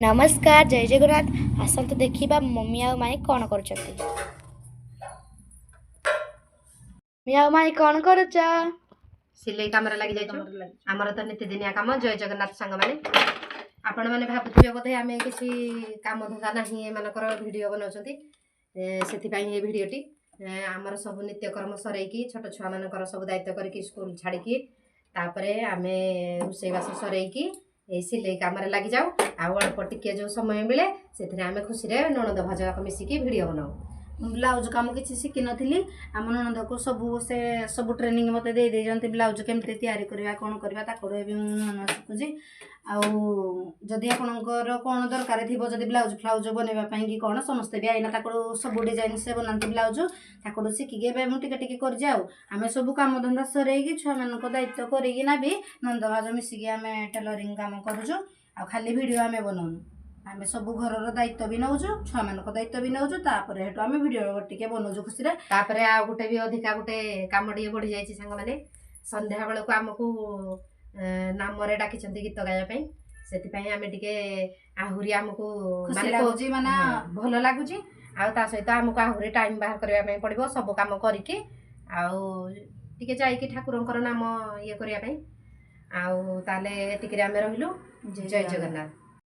ନମସ୍କାର, ଜୟ ଜଗନ୍ନାଥ। ଆସନ୍ତୁ ଦେଖିବା ମମି ଆଉ ମାଇଁ କ'ଣ କରୁଛନ୍ତି। ମମି ଆଉ ମାଇଁ, କ'ଣ କରୁଛ? ସିଲେଇ କାମରେ ଲାଗି ଯାଇଛୁ, ଆମର ତ ନିତିଦିନିଆ କାମ। ଜୟ ଜଗନ୍ନାଥ ସାଙ୍ଗମାନେ। ଆପଣମାନେ ଭାବୁଥିବେ ବୋଧେ ଆମେ କିଛି କାମ ଧନ୍ଦା ନାହିଁ, ଏମାନଙ୍କର ଭିଡ଼ିଓ ବନାଉଛନ୍ତି, ସେଥିପାଇଁ ଏ ଭିଡ଼ିଓଟି। ଆମର ସବୁ ନିତ୍ୟକର୍ମ ସରେଇକି, ଛୋଟ ଛୁଆମାନଙ୍କର ସବୁ ଦାୟିତ୍ୱ କରିକି, ସ୍କୁଲ ଛାଡ଼ିକି, ତାପରେ ଆମେ ରୋଷେଇବାସ ସରେଇକି ଏଇ ସିଲେଇ କାମରେ ଲାଗିଯାଉ। ଆଉ ଅଳ୍ପ ଟିକେ ଯେଉଁ ସମୟ ମିଳେ, ସେଥିରେ ଆମେ ଖୁସିରେ ନଣନ୍ଦ ଭାଉଜ ଯାକ ମିଶିକି ଭିଡ଼ିଓ ବନାଉ। ମୁଁ ବ୍ଲାଉଜ କାମ କିଛି ଶିଖିନଥିଲି। ଆମ ନଣନ୍ଦକୁ ସବୁ, ସେ ସବୁ ଟ୍ରେନିଂ ମୋତେ ଦେଇ ଦେଇଛନ୍ତି, ବ୍ଲାଉଜ କେମିତି ତିଆରି କରିବା, କ'ଣ କରିବା। ତାଙ୍କଠୁ ଏବେ ମୁଁ ନୂଆ ନୂଆ ଶିଖୁଛି। ଆଉ ଯଦି ଆପଣଙ୍କର କ'ଣ ଦରକାର ଥିବ, ଯଦି ବ୍ଲାଉଜ ଫ୍ଲାଉଜ ବନେଇବା ପାଇଁ କି କ'ଣ, ସମସ୍ତେ ବି ଆଇନା ତାଙ୍କଠୁ ସବୁ ଡିଜାଇନ ସେ ବନାନ୍ତି ବ୍ଲାଉଜ, ତାଙ୍କଠୁ ଶିଖିକି ଏବେ ମୁଁ ଟିକେ ଟିକେ କରିଛି। ଆଉ ଆମେ ସବୁ କାମଧନ୍ଦା ସରେଇକି, ଛୁଆମାନଙ୍କ ଦାୟିତ୍ୱ କରିକିନା ବି ନଣନ୍ଦ ଭାଉଜ ମିଶିକି ଆମେ ଟେଲରିଂ କାମ କରୁଛୁ। ଆଉ ଖାଲି ଭିଡ଼ିଓ ଆମେ ବନଉନୁ, ଆମେ ସବୁ ଘରର ଦାୟିତ୍ୱ ବି ନେଉଛୁ, ଛୁଆମାନଙ୍କ ଦାୟିତ୍ୱ ବି ନେଉଛୁ, ତାପରେ ହେଠୁ ଆମେ ଭିଡ଼ିଓ ଟିକେ ବନଉଛୁ ଖୁସିରେ। ତାପରେ ଆଉ ଗୋଟେ ବି ଅଧିକା ଗୋଟେ କାମ ଟିକେ ବଢି ଯାଇଛି ସାଙ୍ଗମାନେ। ସନ୍ଧ୍ୟା ବେଳକୁ ଆମକୁ ନାମରେ ଡାକିଛନ୍ତି ଗୀତ ଗାଇବା ପାଇଁ। ସେଥିପାଇଁ ଆମେ ଟିକେ ଆହୁରି ଆମକୁ ଖୁସି ମାନେ ଲାଗୁଛି ମାନେ। ହଁ, ଭଲ ଲାଗୁଛି। ଆଉ ତା ସହିତ ଆମକୁ ଆହୁରି ଟାଇମ୍ ବାହାର କରିବା ପାଇଁ ପଡ଼ିବ ସବୁ କାମ କରିକି, ଆଉ ଟିକେ ଯାଇକି ଠାକୁରଙ୍କର ନାମ ଇଏ କରିବା ପାଇଁ। ଆଉ ତାହେଲେ ଏତିକିରେ ଆମେ ରହିଲୁ। ଜୟ ଜଗନ୍ନାଥ।